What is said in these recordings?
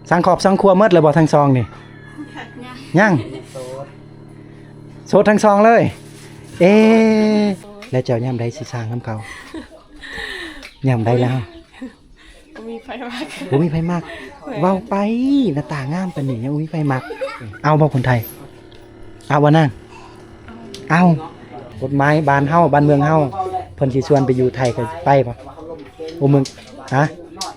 ສ້າງຄອບສ້າງຄົວໝົດແລ້ວບໍ່ທັງສອງນີ້? ຍັງ ຍັງ ໂສດ ໂສດທັງສອງເລີຍ. ເອ ແລ້ວເຈົ້າຍາມໃດຊິສ້າງນຳເຂົາ? ຍາມໃດລະ? ບໍ່ມີໃຜມັກ ບໍ່ມີໃຜມັກ. ແມ່ນ ເວົ້າໄປ ໜ້າຕາງາມປານນີ້ຍັງບໍ່ມີໃຜມັກ. ເອົາບໍ່ຄົນໄທ? ເອົາບໍ່ນາງ? ເອົາ. ກົດໝາຍບ້ານເຮົາ ບ້ານເມືອງເຮົາ ເພິ່ນຊິຊວນໄປຢູ່ໄທກໍໄປບໍ່? ໂອ້ ເມືອງ ຮະ?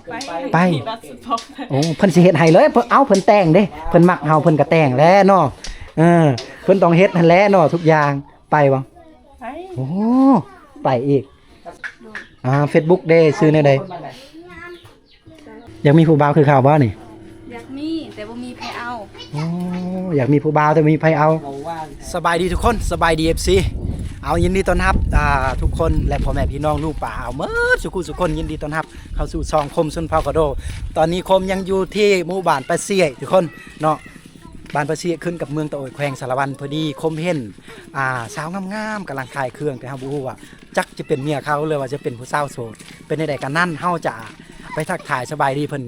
ໄປ ໄປ ຂີ່ບັດສະປອດ. ໂອ້ ເພິ່ນຊິເຮັດໃຫ້ເລີຍ. ເພິ່ນ ເອົາ ເພິ່ນແຕ່ງເດ້ ເພິ່ນມັກເຮົາ ເພິ່ນກໍແຕ່ງແຫຼະເນາະ. ເອີ ເພິ່ນຕ້ອງເຮັດຫັ້ນແຫຼະເນາະ ທຸກຢ່າງ. ໄປບໍ່? ໄປ ໂອ້ ໄປອີກ. ອ່າ ເຟສບຸກເດ້ ຊື່ແນວໃດ? ຢາກມີຜູ້ບ່າວຄືເຂົາບໍ່ນີ້? ຢາກມີ ແຕ່ບໍ່ມີໃຜເອົາ. ໂອ້ ຢາກມີຜູ້ບ່າວແຕ່ບໍ່ມີໃຜເອົາ. ສະບາຍດີທຸກຄົນ ສະບາຍດີ ເອັຟຊີ. ເອົາ ຍິນດີຕ້ອນຮັບ ອ່າ ທຸກຄົນ ແລະ ພໍ່ແມ່ພີ່ນ້ອງລຸງປ້າອາວໝົດສູ່ຄູ່ສູ່ຄົນ. ຍິນດີຕ້ອນຮັບເຂົ້າສູ່ຊ່ອງຄົມຊົນເຜົ່າກະໂດ. ຕອນນີ້ຄົມຍັງຢູ່ທີ່ໝູ່ບ້ານປາຊຽຍທຸກຄົນເນາະ. ບ້ານປາຊຽຍຂຶ້ນກັບເມືອງຕາໂອຍ ແຂວງສາລະວັນ. ພໍດີຄົມເຫັນ ອ່າ ສາວງາມໆກຳລັງຂາຍເຄື່ອງ ແຕ່ເຮົາບໍ່ຮູ້ວ່າ ຈັກຈະເປັນເມຍເຂົາ ຫຼືວ່າຈະເປັນຜູ້ສາວໂສດ. ເປັນແນວໃດກັນນັ້ນ ເຮົາຈະໄປທັກທາຍສະບາຍດີເພິ່ນ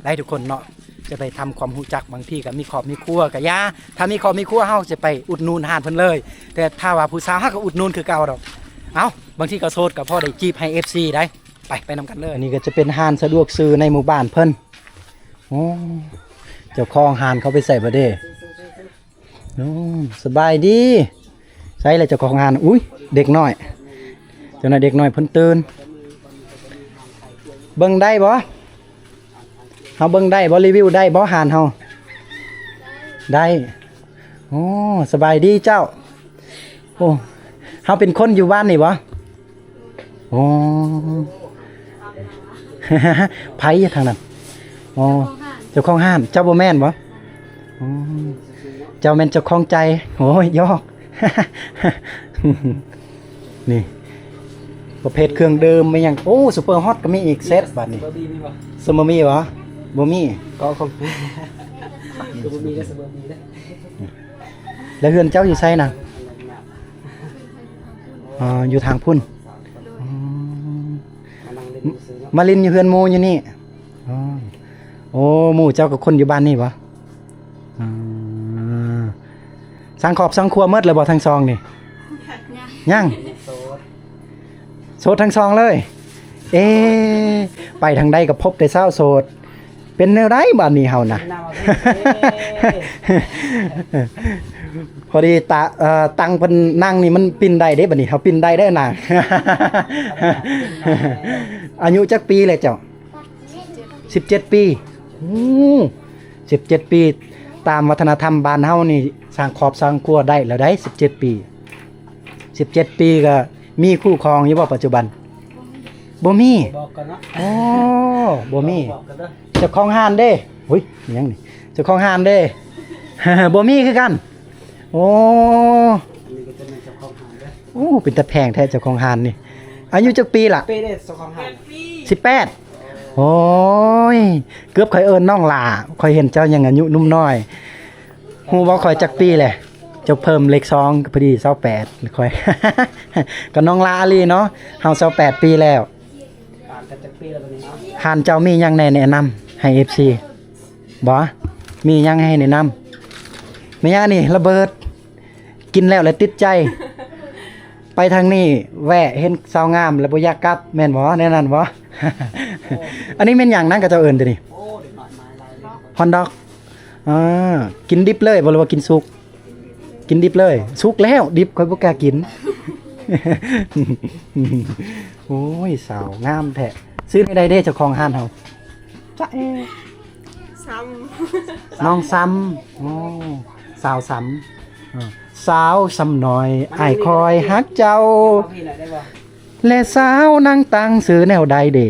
ໄດ້ທຸກຄົນເນາະ. ຈະໄປທຳຄວາມຮູ້ຈັກ ບາງທີກໍມີຄອບມີຄົວກໍຢ່າ. ຖ້າມີຄອບມີຄົວ ເຮົາຈະໄປອຸດໜູນຮ້ານເພິ່ນເລີຍ. ແຕ່ຖ້າວ່າຜູ້ສາວ ເຮົາກໍອຸດໜູນຄືເກົ່າດອກ. ເອົ້າ ບາງທີກໍໂສດ ກໍພໍໄດ້ຈີບໃຫ້ ເອັຟຊີ ໄດ້. ໄປ ໄປນຳກັນເລີຍ. ອັນນີ້ກໍຈະເປັນຮ້ານສະດວກຊື້ໃນໝູ່ບ້ານເພິ່ນ. ໂອ້ ເຈົ້າຂອງຮ້ານເຂົາໄປໃສບໍ່ເດ້? ໂອ້ ສະບາຍດີ. ໃສລະເຈົ້າຂອງຮ້ານ? ອຸ້ຍ ເດັກນ້ອຍ. ເຈົ້ານາຍເດັກນ້ອຍເພິ່ນຕື່ນ. ເບິ່ງໄດ້ບໍ່? ເຮົາເບິ່ງໄດ້ບໍ່? ຣີວິວໄດ້ບໍ່ຮ້ານເຮົາ? ໄດ້. ໂອ້ ສະບາຍດີເຈົ້າ. ໂອ້ ເຮົາເປັນຄົນຢູ່ບ້ານນີ້ບໍ່? ໂອ້ ໃຜຢູ່ທາງນັ້ນ? ໂອ້ ເຈົ້າຂອງຮ້ານ. ເຈົ້າບໍ່ແມ່ນບໍ່? ໂອ້ ເຈົ້າແມ່ນເຈົ້າຂອງໃຈ. ໂອ້ຍ ຢອກ. ນີ້ ປະເພດເຄື່ອງດື່ມ ມີຫຍັງ? ໂອ້ ຊຸບເປີຮອດກໍມີອີກເຊັດບາດນີ້. ສະເບີບີມີບໍ່? ສະເບີມີບໍ່? ບໍ່ມີ. ກໍຂອບຄຸນ. ກໍບໍ່ມີແລ້ວ ສະເບີບີເດ້. ແລ້ວເຮືອນເຈົ້າຢູ່ໃສນະ? ອໍ ຢູ່ທາງພຸ້ນ. ໂດຍ. ອໍ ມານັ່ງຫຼິ້ນຊື່ໆເນາະ. ມາຫຼິ້ນຢູ່ເຮືອນໝູ່ຢູ່ນີ້. ອໍ ໂອ້ ໝູ່ເຈົ້າກໍຄົນຢູ່ບ້ານນີ້ບໍ່? ອໍ ສ້າງຄອບສ້າງຄົວໝົດແລ້ວບໍ່ທັງສອງນີ້? ຍັງ ຍັງ ໂສດ ໂສດທັງສອງເລີຍ. ເອ ໄປທາງໃດກໍພົບແຕ່ຊາວໂສດ. ເປັນແນວໃດບາດນີ້ເຮົານະ? ພໍດີຕາ ເອີ ຕັ່ງເພິ່ນນັ່ງນີ້ມັນປິ່ນໄດ້ເດ້ ບາດນີ້ເຮົາປິ່ນໄດ້ເດ້ນາງ. ອາຍຸຈັກປີແລ້ວເຈົ້າ? ສິບເຈັດປີ. ໂອ້ ສິບເຈັດປີ. ຕາມວັດທະນະທຳບ້ານເຮົານີ້ ສ້າງຄອບສ້າງຄົວໄດ້ແລ້ວໃດ໋ ສິບເຈັດປີ. ສິບເຈັດປີກໍມີຄູ່ຄອງຢູ່ບໍ່ປັດຈຸບັນ? ບໍ່ມີ. ບອກກ່ອນເນາະ. ໂອ້ ບໍ່ມີ. ບອກກ່ອນເດີ. ເຈົ້າຂອງຮ້ານເດ້? ຫຸຍ ຫຍັງນີ້? ເຈົ້າຂອງຮ້ານເດ້? ບໍ່ມີຄືກັນ. ໂອ້ ອັນນີ້ກໍຈະແມ່ນເຈົ້າຂອງຮ້ານເດີ. ໂອ້ ເປັນຕາແພງແທ້ເຈົ້າຂອງຮ້ານນີ້. ອາຍຸຈັກປີລະ? ປີເດ້ ເຈົ້າຂອງຮ້ານ. ສິບແປດ. ໂອ້ຍ ເກືອບຂ້ອຍເອີ້ນນ້ອງຫຼ້າ. ຂ້ອຍເຫັນເຈົ້າຍັງອາຍຸໜຸ່ມນ້ອຍ. ຮູ້ບໍ່ຂ້ອຍຈັກປີແຫຼະ? ເຈົ້າເພີ່ມເລກສອງ ພໍດີຊາວແປດ ຂ້ອຍ ກໍນ້ອງຫຼ້າອີ່ຫຼີເນາະ. ເຮົາຊາວແປດປີແລ້ວ. ຕ່າງກັນຈັກປີແລ້ວບັດນີ້ເນາະ. ຮ້ານເຈົ້າມີຫຍັງແດ່ແນະນຳໃຫ້ເອັຟຊີ? ບໍ່ ມີຫຍັງໃຫ້ແນະນຳ? ແມ່ນຫຍັງນີ້ ລະເບີດ ກິນແລ້ວແລ້ວຕິດໃຈ. ໄປທາງນີ້ແວະເຫັນສາວງາມແລ້ວບໍ່ຢາກກັບ ແມ່ນບໍ່? ແນວນັ້ນບໍ່? ອັນນີ້ແມ່ນຫຍັງນະ ເຂົາເຈົ້າເອີ້ນຕົວນີ້? ຮອດດອກ. ອ່າ ກິນດິບເລີຍບໍ່ ຫຼືວ່າກິນສຸກ? ກິນດິບເລີຍ. ສຸກແລ້ວ ດິບຂ້ອຍບໍ່ກ້າກິນ. ໂອ້ຍ ສາວງາມແທ້. ຊື່ແນວໃດເດ້ເຈົ້າຂອງຮ້ານເຮົາ? ຈະເອ ຊຳ ນ້ອງຊຳ. ໂອ້ ສາວຊຳ. ເອີ ສາວຊຳນ້ອຍ ອ້າຍຄອຍຮັກເຈົ້າ. ແລະສາວນາງຕັງຊື່ແນວໃດເດ?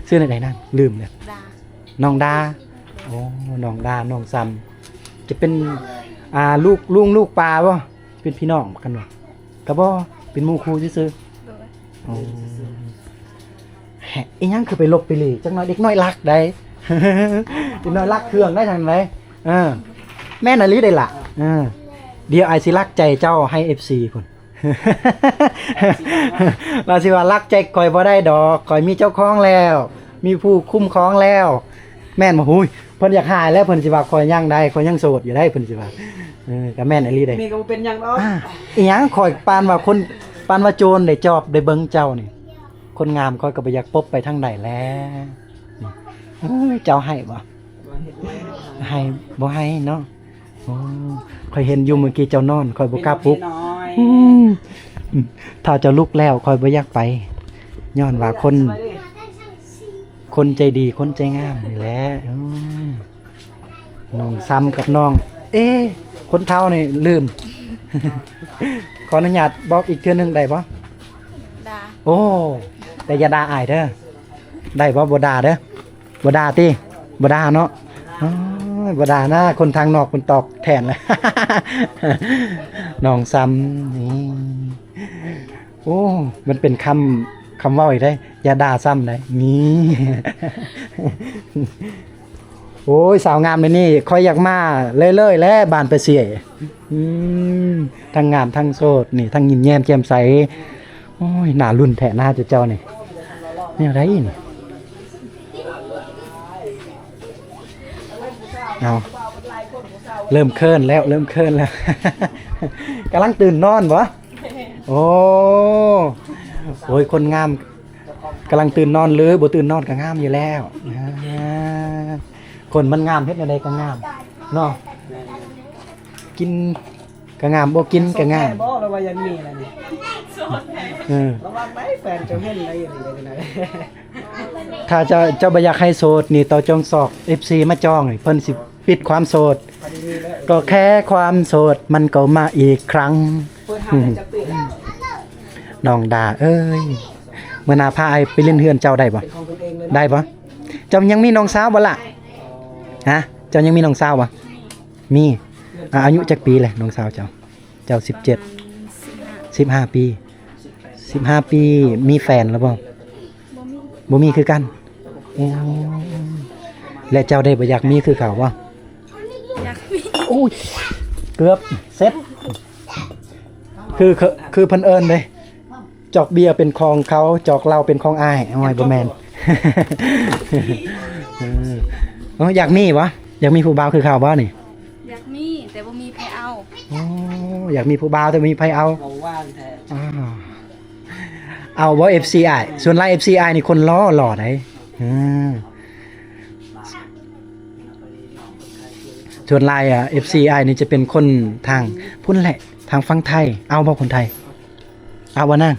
ຊື່ແນວໃດນາງ? ລືມແລ້ວ. ດາ. ນ້ອງດາ. ໂອ້ ນ້ອງດາ ນ້ອງຊຳ. ຈະເປັນ ອ່າ ລູກລຸງລູກປ້າບໍ່? ເປັນພີ່ນ້ອງກັນບໍ່? ກໍບໍ່ ເປັນໝູ່ຄູ່ຊື່ໆ. ໂດຍ. ໂອ້ ແຮະ ອີຫຍັງຄືໄປລົບໄປເລ? ຈັກໜ້ອຍເດັກນ້ອຍລັກໄດ໋ ເດັກນ້ອຍລັກເຄື່ອງໄດ໋ທາງໃດ. ເອີ ແມ່ນອີ່ຫຼີໄດ໋ລະ. ເອີ ດຽວອ້າຍຊິລັກໃຈເຈົ້າໃຫ້ເອັຟຊີພຸ້ນ. ລາວຊິວ່າລັກໃຈຂ້ອຍບໍ່ໄດ້ດອກ ຂ້ອຍມີເຈົ້າຂອງແລ້ວ ມີຜູ້ຄຸ້ມຄອງແລ້ວ. ແມ່ນບໍ່? ຫຸຍ ພິ່ນຢາກຫາຍແລ້ວ ເພິ່ນຊິວ່າ ຂ້ອຍຍັງໄດ້ ຂ້ອຍຍັງໂສດຢູ່ໄດ້ ເພິ່ນຊິວ່າ. ເອີ ກໍແມ່ນອີ່ຫຼີເດ້. ແມ່ກໍບໍ່ເປັນຫຍັງດອກ. ອາ ອີຫຍັງ ຂ້ອຍປານວ່າຄົນ ປານວ່າໂຈນໄດ້ຈອບໄດ້ເບິ່ງເຈົ້ານີ້. ຄົນງາມຂ້ອຍກໍບໍ່ຢາກປົບໄປທາງໃດແລ້ວ. ເອີ ເຈົ້າໃຫ້ບໍ່? ບໍ່ເຮັດແລ້ວ. ໃຫ້ ບໍ່ໃຫ້ເນາະ. ໂອ້ ຂ້ອຍເຫັນຢູ່ມື້ກີ້ເຈົ້ານອນ ຂ້ອຍບໍ່ກ້າປຸກ. ອືມ ຖ້າເຈົ້າລຸກແລ້ວ ຂ້ອຍບໍ່ຢາກໄປ ຍ້ອນວ່າຄົນ ຄົນໃຈດີ ຄົນໃຈງາມນີ້ແຫຼະ. ອືມ ນ້ອງຊຳກັບນ້ອງ ເອ ຄົນເຖົ້ານີ້ລືມ. ຂໍອະນຸຍາດບອກອີກເທື່ອໜຶ່ງໄດ້ບໍ່? ດາ. ໂອ້ ແຕ່ຢ່າດ່າອ້າຍເດີ. ໄດ້ບໍ່? ບໍ່ດ່າເດີ. ບໍ່ດ່າຕິ? ບໍ່ດ່າເນາະ. ໂອ້ຍ ບໍ່ດ່ານະ ຄົນທາງນອກເພິ່ນຕອບແທນແຫຼະ. ນ້ອງຊຳນີ້ ໂອ້ ມັນເປັນຄຳ ຄຳເວົ້າອີກເດ້. ຢ່າດ່າຊຳໄດ໋ນີ້. ໂອ້ຍ ສາວງາມດຽວນີ້ ຂ້ອຍຢາກມາເລື້ອຍໆແຫຼະ ບ້ານປາເຊຍ. ອືມ ທັງງາມທັງໂສດນີ້ ທັງຍິ້ມແຍ້ມແຈ່ມໃສ. ໂອ້ຍ ໜ້າລຸ້ນແທ້ນະ ເຈົ້ານີ້ ແນວໃດນີ້? ເອົາ ເລີ່ມເຂີນແລ້ວ ເລີ່ມເຂີນແລ້ວ. ກຳລັງຕື່ນນອນບໍ່? ໂອ້ ໂອ້ຍ ຄົນງາມກຳລັງຕື່ນນອນ ຫຼືບໍ່ຕື່ນນອນກໍງາມຢູ່ແລ້ວ. ອາ ຄົນມັນງາມ ເຮັດແນວໃດກໍງາມເນາະ. ກິນ ກໍງາມ ບໍ່ກິນກໍງາມ. ບໍ່ລະວ່າຍັງມີລະນີ້. ເອີ ລະວັງໄດ້ ແຟນເຈົ້າເຫັນໄດ້ຢູ່ນີ້. ຖ້າເຈົ້າ ເຈົ້າບໍ່ຢາກໃຫ້ໂສດນີ້ ເຈົ້າຈົ່ງຊອກເອັຟຊີມາຈອງນີ້ ເພິ່ນຊິປິດຄວາມໂສດ. ກໍແຄ່ຄວາມໂສດ ມັນກໍມາອີກຄັ້ງ. ອືມ ນ້ອງດາເອີຍ ມື້ໜ້າພາອ້າຍໄປຫຼິ້ນເຮືອນເຈົ້າໄດ້ບໍ່? ໄດ້ບໍ່? ເຈົ້າຍັງມີນ້ອງສາວບໍ່ລະ? ຮະ ເຈົ້າຍັງມີນ້ອງສາວບໍ່? ມີ. ອາ ອາຍຸຈັກປີແຫຼະນ້ອງສາວເຈົ້າ? ເຈົ້າສິບເຈັດ ປະມານສິບຫ້າ ສິບຫ້າປີ. ສິບຫ້າປີ ມີແຟນແລ້ວບໍ່? ບໍ່ມີ. ບໍ່ມີຄືກັນ. ໂອ້ ແລະເຈົ້າໄດ້ບໍ່ຢາກມີຄືເຂົາບໍ່? ຢາກມີ. ໂອ້ຍ ເກືອບເສັດ. ຄື ຄື ຄືເພິ່ນເອີ້ນເດ້ ຈອກເບຍເປັນຂອງເຂົາ ຈອກເຫຼົ້າເປັນຂອງອ້າຍ. ໂອ້ຍ ບໍ່ແມ່ນ. ເອີ ເອີ ຢາກມີບໍ່? ຢາກມີຜູ້ບ່າວຄືເຂົາບໍ່ນີ້? ຢາກມີ ແຕ່ບໍ່ມີໃຜເອົາ. ໂອ້ ຢາກມີຜູ້ບ່າວແຕ່ບໍ່ມີໃຜເອົາ. ເອົາວ່າງແທ້. ອ້າວ ເອົາບໍ່ ເອັຟຊີ ອ້າຍ? ສ່ວນຫຼາຍ ເອັຟຊີ ອ້າຍນີ້ຄົນຫຼໍ່ ຫຼໍ່ໃດ໋. ເອີ ສ່ວນຫຼາຍ ອາ ເອັຟຊີ ອ້າຍນີ້ຈະເປັນຄົນທາງພຸ້ນແຫຼະ ທາງຝັ່ງໄທ. ເອົາບໍ່ຄົນໄທ? ເອົາບໍ່ນາງ?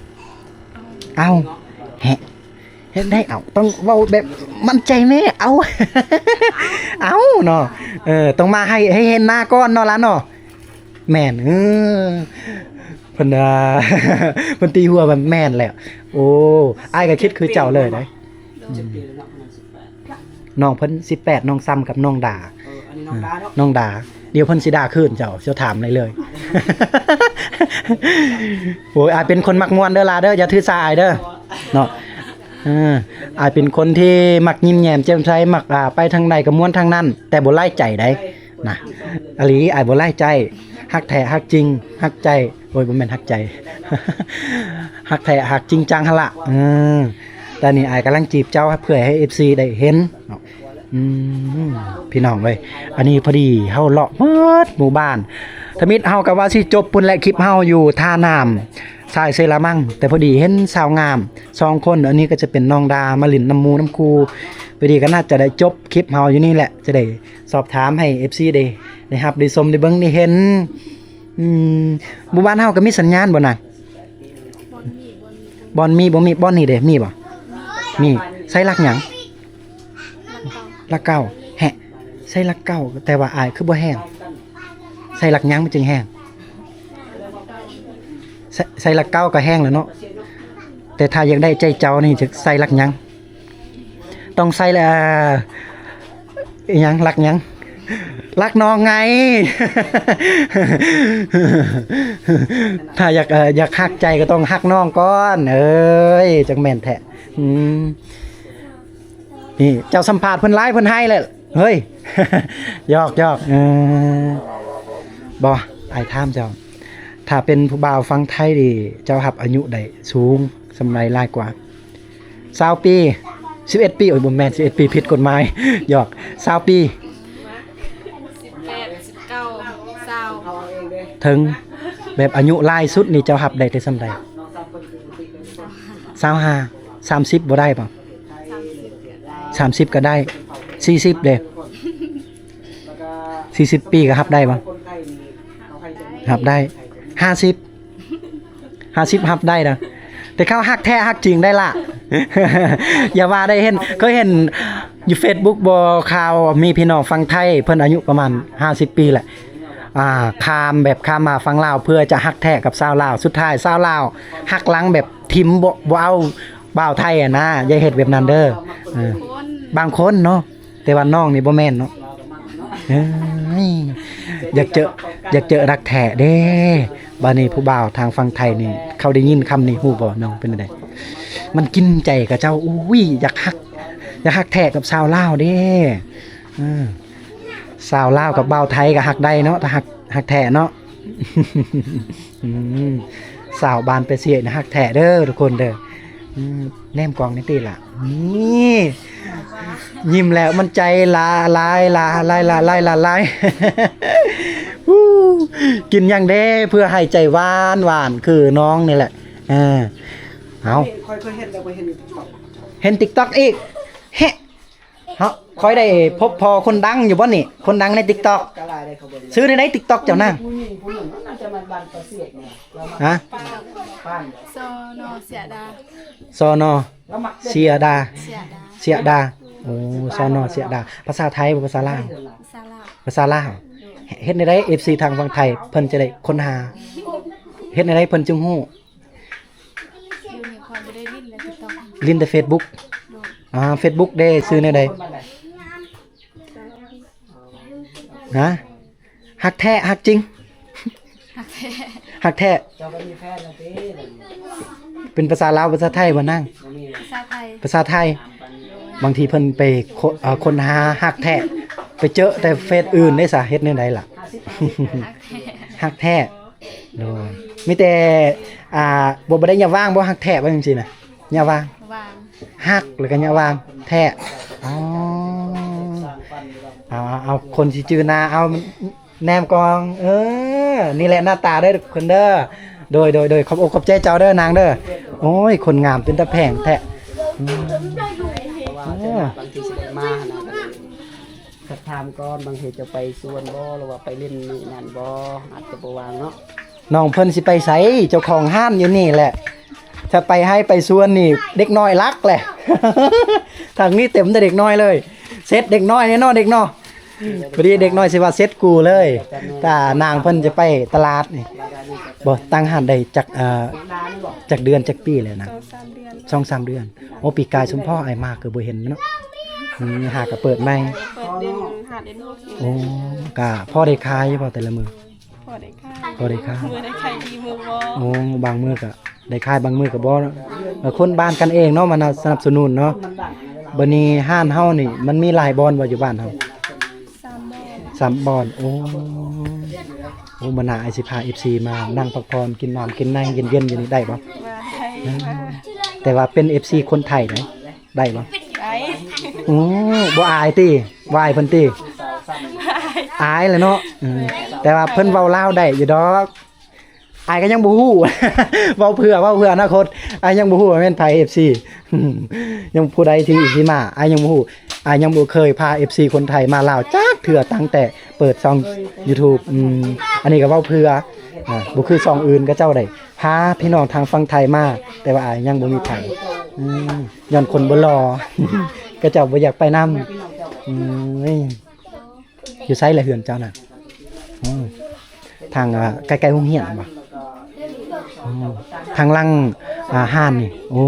ເອົາ. ແຮະ ເຮັດໄດ້ ເອົາ ຕ້ອງເວົ້າແບບໝັ້ນໃຈແມ້. ເອົາ ເອົາເນາະ. ເອີ ຕ້ອງມາໃຫ້ ໃຫ້ເຫັນໜ້າກ່ອນເນາະຫຼານເນາະ. ແມ່ນ. ເອີ ເພິ່ນວ່າ ເພິ່ນຕີຫົວວ່າແມ່ນແລ້ວ. ໂອ້ ອ້າຍກໍຄິດຄືເຈົ້າເລີຍເດ້. ອືມ ນ້ອງເພິ່ນສິບແປດ ນ້ອງຊຳກັບນ້ອງດາ. ເອີ ອັນນີ້ນ້ອງດາເນາະ. ນ້ອງດາ ດຽວເພິ່ນຊິດ່າຄືນເຈົ້າ ເຈົ້າຖາມໄດ້ເລີຍ. ໂອ້ຍ ອ້າຍເປັນຄົນມັກມ່ວນເດີຫຼາເດີ ຢ່າຖືສາອ້າຍເດີເນາະ. ເອີ ອ້າຍເປັນຄົນທີ່ມັກຍິ້ມແຍ້ມແຈ່ມໃສ ມັກ ອ່າ ໄປທາງໃດກໍມ່ວນທາງນັ້ນ ແຕ່ບໍ່ຫຼາຍໃຈໃດ໋ນະ. ອີ່ຫຼີ ອ້າຍບໍ່ຫຼາຍໃຈ ຮັກແທ້ຮັກຈິງ ຮັກໃຈ ໂອ້ຍ ບໍ່ແມ່ນຮັກໃຈ ຮັກແທ້ຮັກຈິງຈັງຫັ້ນລະ. ເອີ ແຕ່ນີ້ອ້າຍກຳລັງຈີບເຈົ້າເພື່ອໃຫ້ເອັຟຊີໄດ້ເຫັນເນາະ. ອືມ ພີ່ນ້ອງເອີຍ ອັນນີ້ພໍດີເຮົາເລາະໝົດໝູ່ບ້ານ ທຳອິດເຮົາກໍວ່າຊິຈົບພຸ້ນແຫຼະ ຄລິບເຮົາຢູ່ທ່ານ້ຳ ຊາຍເຊລາມັງ ແຕ່ພໍດີເຫັນສາວງາມສອງຄົນ. ອັນນີ້ກໍຈະເປັນນ້ອງດາມາຫຼິ້ນນຳໝູ່ນຳຄູ່ ພໍດີກໍໜ້າຈະໄດ້ຈົບຄລິບເຮົາຢູ່ນີ້ແຫຼະ ຈະໄດ້ສອບຖາມໃຫ້ເອັຟຊີໄດ້ ໄດ້ຮັບໄດ້ຊົມໄດ້ເບິ່ງໄດ້ເຫັນ. ອືມ ໝູ່ບ້ານເຮົາກໍມີສັນຍານບໍ່ນະ? ບໍ່ມີ ບໍ່ມີ ບໍ່ມີ ບໍ່ມີ. ບ່ອນນີ້ເດ້ ມີບໍ່? ມີ. ໃຊ້ຫຼັກຫຍັງ? ຫຼັກເກົ້າ. ແຮະ ໃຊ້ຫຼັກເກົ້າ ແຕ່ວ່າອ້າຍຄືບໍ່ແຮງ? ໃຊ້ຫຼັກຫຍັງມັນຈຶ່ງແຮງ? ໃຊ້ ໃຊ້ຫຼັກເກົ້າກໍແຮງແລ້ວເນາະ ແຕ່ຖ້າຢາກໄດ້ໃຈເຈົ້ານີ້ຈະໃສ່ຫຼັກຫຍັງ? ຕ້ອງໃສ່ ອີຫຍັງ? ຫຼັກຫຍັງ? ຫຼັກນ້ອງໄງ. ຖ້າຢາກ ເອີ ຢາກຮັກໃຈກໍຕ້ອງຮັກນ້ອງກ່ອນ. ເອີຍ ຈັກແມ່ນແທ້. ອືມ ນີ້ເຈົ້າສຳພາດເພິ່ນຫຼາຍ ເພິ່ນໄຫ້ແລ້ວ. ເຮີ້ຍ ຫຍອກໆ. ເອີ ບໍ່ ອ້າຍຖາມເຈົ້າ ຖ້າເປັນຜູ້ບ່າວຝັ່ງໄທນີ້ ເຈົ້າຮັບອາຍຸໄດ້ສູງສ່ຳໃດຫຼາຍກວ່າ? ຊາວປີ ສິບເອັດປີ. ໂອ້ຍ ບໍ່ແມ່ນ ສິບເອັດປີ ຜິດກົດໝາຍ. ຫຍອກ ຊາວປີ. ເຖິງ ແບບອາຍຸຫຼາຍສຸດນີ້ເຈົ້າຮັບໄດ້ແຕ່ສ່ຳໃດ? ຊາວຫ້າ ຊາວຫ້າ ສາມສິບບໍ່ໄດ້ບໍ່? ສາມສິບ ສາມສິບກໍໄດ້ ສີ່ສິບເດ້? ສີ່ສິບປີກໍຮັບໄດ້ບໍ່? ຮັບໄດ້ ຫ້າສິບ ຫ້າສິບຮັບໄດ້ນະ ແຕ່ເຂົາຮັກແທ້ຮັກຈິງໄດ້ລະ ຢ່າວ່າໄດ້ ເຫັນ ເຄີຍເຫັນຢູ່ເຟສບຸກບໍ່ ຂ່າວ ມີພີ່ນ້ອງຝັ່ງໄທ ເພິ່ນອາຍຸປະມານຫ້າສິບປີແຫຼະ ອ່າ ຂ້າມ ແບບຂ້າມມາຝັ່ງລາວ ເພື່ອຈະຮັກແທ້ກັບສາວລາວ ສຸດທ້າຍສາວລາວຫັກຫຼັງ ແບບຖິ້ມ ບໍ່ ບໍ່ເອົາບ່າວໄທຫັ້ນນະ ຢ່າເຮັດແບບນັ້ນເດີ ເອີ ບາງຄົນເນາະ. ແຕ່ວ່ານ້ອງນີ້ບໍ່ແມ່ນເນາະ ເອີຍ ຢາກເຈີ ຢາກເຈີຮັກແທ້ເດ້. ບາດນີ້ຜູ້ບ່າວທາງຝັ່ງໄທນີ້ ເຂົາໄດ້ຍິນຄຳນີ້ຮູ້ບໍ່ ນ້ອງເປັນຈັ່ງໃດ? ມັນກິນໃຈຂະເຈົ້າ ອຸ້ຍ ຢາກຮັກ ຢາກຮັກແທ້ກັບສາວລາວເດ້ ເອີ ສາວລາວກັບບ່າວໄທກໍຮັກໄດ້ເນາະ ຖ້າຮັກ ຮັກແທ້ເນາະ. ອືມ ສາວບ້ານແປເຊຍນີ້ຮັກແທ້ເດີທຸກຄົນເດີ ອືມ ແນມກ້ອງນີ້ຕິລະ ນີ້ ຍິ້ມແລ້ວມັນໃຈລະລາຍ ລະລາຍ ລະລາຍ ລະລາຍ ອູ້ ກິນຫຍັງເດ້ ເພື່ອໃຫ້ໃຈຫວານ ຫວານຄືນ້ອງນີ້ແຫຼະ ເອີ ເອົາ ຂ້ອຍເຄີຍເຫັນ ແຕ່ບໍ່ເຫັນ ເຫັນຕິກຕັອກອີກ ແຮະ ເຮົາ ຂ້ອຍໄດ້ພົບພໍ້ຄົນດັງຢູ່ບໍ່ນີ້ ຄົນດັງໃນຕິກຕັອກ ຊື່ແນວໃດຕິກຕັອກເຈົ້ານະ? ຮະ? ສນ ເສຍດາ ສນ ເສຍດາ ເສຍດາ ສນ ເສຍດາ ພາສາໄທບໍ່ ພາສາລາວ? ພາສາລາວ ພາສາລາວ ເຮັດແນວໃດ ເອັຟຊີ ທາງຝັ່ງໄທເພິ່ນຈະໄດ້ຄົ້ນຫາ ເຮັດແນວໃດເພິ່ນຈຶ່ງຮູ້? ຢູ່ນີ້ຂ້ອຍບໍ່ໄດ້ຫຼິ້ນແລ້ວຕິກຕັອກ ຫຼິ້ນແຕ່ເຟສບຸກ ໂດຍ ອ່າ ເຟສບຸກເດ້ ຊື່ແນວໃດ? ຮະ? ຮັກແທ້ຮັກຈິງ ຮັກແທ້ ຮັກແທ້ ເຈົ້າກໍມີແຟນແລ້ວຕິ? ເປັນພາສາລາວ ພາສາໄທບໍ່ນາງ? ບໍ່ມີ ພາສາໄທ ພາສາໄທ ບາງທີເພິ່ນໄປຄົ້ນ ເອີ ຄົ້ນຫາຮັກແທ້ ໄປເຈີແຕ່ເຟສອື່ນເດ້ສະ ເຮັດແນວໃດລະ? ຮັກແທ້ ໂດຍ ມີແຕ່ ອ່າ ບໍ່ ບໍ່ໄດ້ຍາມວ່າງບໍ່ ຮັກແທ້ວ່າຈັ່ງຊີ້ນະ ຍາມວ່າງ ວ່າງ ຮັກ ແລ້ວກໍຍາມວ່າງ ແທ້ ອໍ ເອົາ ເອົາ ເອົາ ຄົນຊິຈື່ໜ້າ ເອົາ ແນມກ້ອງ ເອີ ນີ້ແຫຼະໜ້າຕາເດີທຸກຄົນເດີ ໂດຍ ໂດຍ ໂດຍ ຂອບອົກຂອບໃຈເຈົ້າເດີນາງເດີ ໂອ້ຍ ຄົນງາມເປັນຕາແພງແທ້ ອືມ ເພາະວ່າສ່ວນມາກບາງທີຊິໄດ້ມາຫັ້ນນະ ກະຖາມກ່ອນ ບາງເທື່ອຈະໄປສວນບໍ່ ຫຼືວ່າໄປຫຼິ້ນນີ້ນັ້ນບໍ່ ອາດຈະບໍ່ວ່າງເນາະ. ນ້ອງເພິ່ນຊິໄປໃສ? ເຈົ້າຂອງຮ້ານຢູ່ນີ້ແຫຼະ ຖ້າໄປໄຮ່ໄປສວນນີ້ເດັກນ້ອຍຫຼັກແຫຼະ ທາງນີ້ເຕັມແຕ່ເດັກນ້ອຍເລີຍ ເສັດເດັກນ້ອຍແນ່ເນາະ ເດັກເນາະ ພໍດີເດັກນ້ອຍຊິວ່າເສັດກູເລີຍ ຖ້ານາງເພິ່ນຈະໄປຕະຫຼາດນີ້ ບໍ່ ຕັ້ງຮ້ານໄດ້ຈັກ ເອີ ຈັກເດືອນຈັກປີແລ້ວນະ? ສອງສາມເດືອນ ສອງສາມເດືອນ ໂອ້ ປີກາຍສົມພໍອ້າຍມາຄືບໍ່ເຫັນເນາະ ອືມ ຫາກະເປີດໃໝ່ ເປີດເດືອນຫ້າເດືອນຫົກ ໂອ້ ກະພໍໄດ້ຂາຍຢູ່ບໍ່ແຕ່ລະມື້? ພໍໄດ້ຂາຍ ພໍໄດ້ຂາຍ ມື້ໄດ້ຂາຍດີມື້ບໍ່ ໂອ້ ບາງມື້ກະໄດ້ຂາຍ ບາງມື້ກະບໍ່ເນາະ ເອີ ຄົນບ້ານກັນເອງເນາະ ມາສະໜັບສະໜູນເນາະ ບາດນີ້ຮ້ານເຮົານີ້ມັນມີຫຼາຍບ່ອນບໍ່ຢູ່ບ້ານເຮົາ? ສາມບ່ອນ ສາມບ່ອນ ໂອ້ ໂອ້ ມື້ໜ້າອ້າຍຊິພາເອັຟຊີມານັ່ງພັກຜ່ອນ ກິນນ້ຳກິນໃນເຢັນໆຢູ່ນີ້ໄດ້ບໍ່? ມາໄດ້ ອືມ ມາ ແຕ່ວ່າເປັນເອັຟຊີຄົນໄທໄດ໋ ໄດ້ບໍ່? ໄດ້ ໂອ້ ບໍ່ອາຍຕິ? ວາຍເພິ່ນຕິ? ອາຍ ອາຍແຫຼະເນາະ ອືມ ແຕ່ວ່າເພິ່ນເວົ້າລາວໄດ້ຢູ່ດອກ ອ້າຍກໍຍັງບໍ່ຮູ້ ເວົ້າເພື່ອ ເວົ້າເພື່ອອະນາຄົດ ອ້າຍຍັງບໍ່ຮູ້ວ່າແມ່ນໃຜ ເອັຟຊີ ຍັງຜູ້ໃດທີ່ ທີ່ມາ ອ້າຍຍັງບໍ່ຮູ້ ອ້າຍຍັງບໍ່ເຄີຍພາເອັຟຊີຄົນໄທມາລາວຈັກເທື່ອ ຕັ້ງແຕ່ເປີດຊ່ອງຢູທູບ ອືມ ອັນນີ້ກໍເວົ້າເພື່ອ ອ່າ ບໍ່ຄືຊ່ອງອື່ນ ເຂົາເຈົ້າໄດ້ພາພີ່ນ້ອງທາງຝັ່ງໄທມາ ແຕ່ວ່າອ້າຍຍັງບໍ່ມີໃຜ ອືມ ຍ້ອນຄົນບໍ່ຫຼໍ່ ເຂົາເຈົ້າບໍ່ຢາກໄປນຳ ອືມ. ຢູ່ໃສລະເຮືອນເຈົ້ານະ? ໂອ້ ທາງ ອ່າ ໃກ້ໆໂຮງຮຽນບໍ່? ໂອ້ ທາງຫຼັງ ອ່າ ຮ້ານນີ້ ໂອ້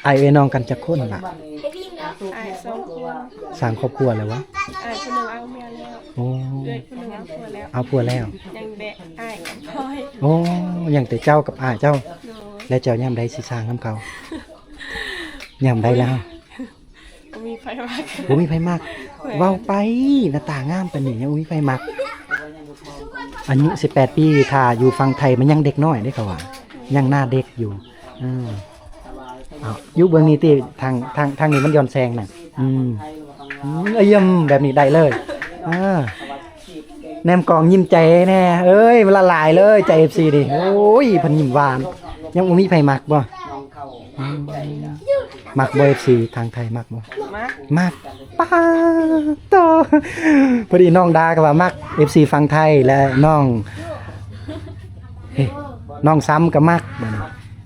ອ້າຍເອື້ອຍນ້ອງກັນຈັກຄົນລະ? ອ້າຍສອງຄົນ ສ້າງຄອບຄົວແລ້ວວະ? ອ້າຍຜູ້ໜຶ່ງເອົາເມຍແລ້ວ ໂອ້ ເອື້ອຍຜູ້ໜຶ່ງເອົາຜົວແລ້ວ ເອົາຜົວແລ້ວ ຍັງແຕ່ອ້າຍກັບຂ້ອຍ ໂອ້ ຍັງແຕ່ເຈົ້າກັບອ້າຍເຈົ້າ ໂດຍ ແລ້ວເຈົ້າຍາມໃດຊິສ້າງນຳເຂົາ? ຍາມໃດລະ? ບໍ່ມີໃຜມັກ ບໍ່ມີໃຜມັກ ແມ່ນ ເວົ້າໄປ ໜ້າຕາງາມປານນີ້ຍັງບໍ່ມີໃຜມັກ ອາຍຸສິບແປດປີ ຖ້າຢູ່ຝັ່ງໄທມັນຍັງເດັກນ້ອຍເດ້ເຂົາວ່າ ຍັງໜ້າເດັກຢູ່ ເອີ ເອົາ ຢູ່ເບິ່ງນີ້ຕິ ທາງ ທາງ ທາງນີ້ມັນຍ້ອນແສງນະ ອືມ ອືມ ອະຢ້ຽມ ແບບນີ້ໄດ້ເລີຍ ເອີ. ແນມກ້ອງຍິ້ມໃຈແດ່ ເອີຍ ມັນລະລາຍເລີຍໃຈເອັຟຊີນີ້. ໂອ້ຍ ເພິ່ນຍິ້ມຫວານ. ຍັງບໍ່ມີໃຜມັກບໍ່? ອືມ ມັກບໍ່ເອັຟຊີທາງໄທ ມັກບໍ່? ມັກ ມັກ. ປາດໂທ້ ພໍດີນ້ອງດາກໍວ່າມັກເອັຟຊີຝັ່ງໄທ ແລະ ນ້ອງ ເອີ ນ້ອງຊຳກໍມັກ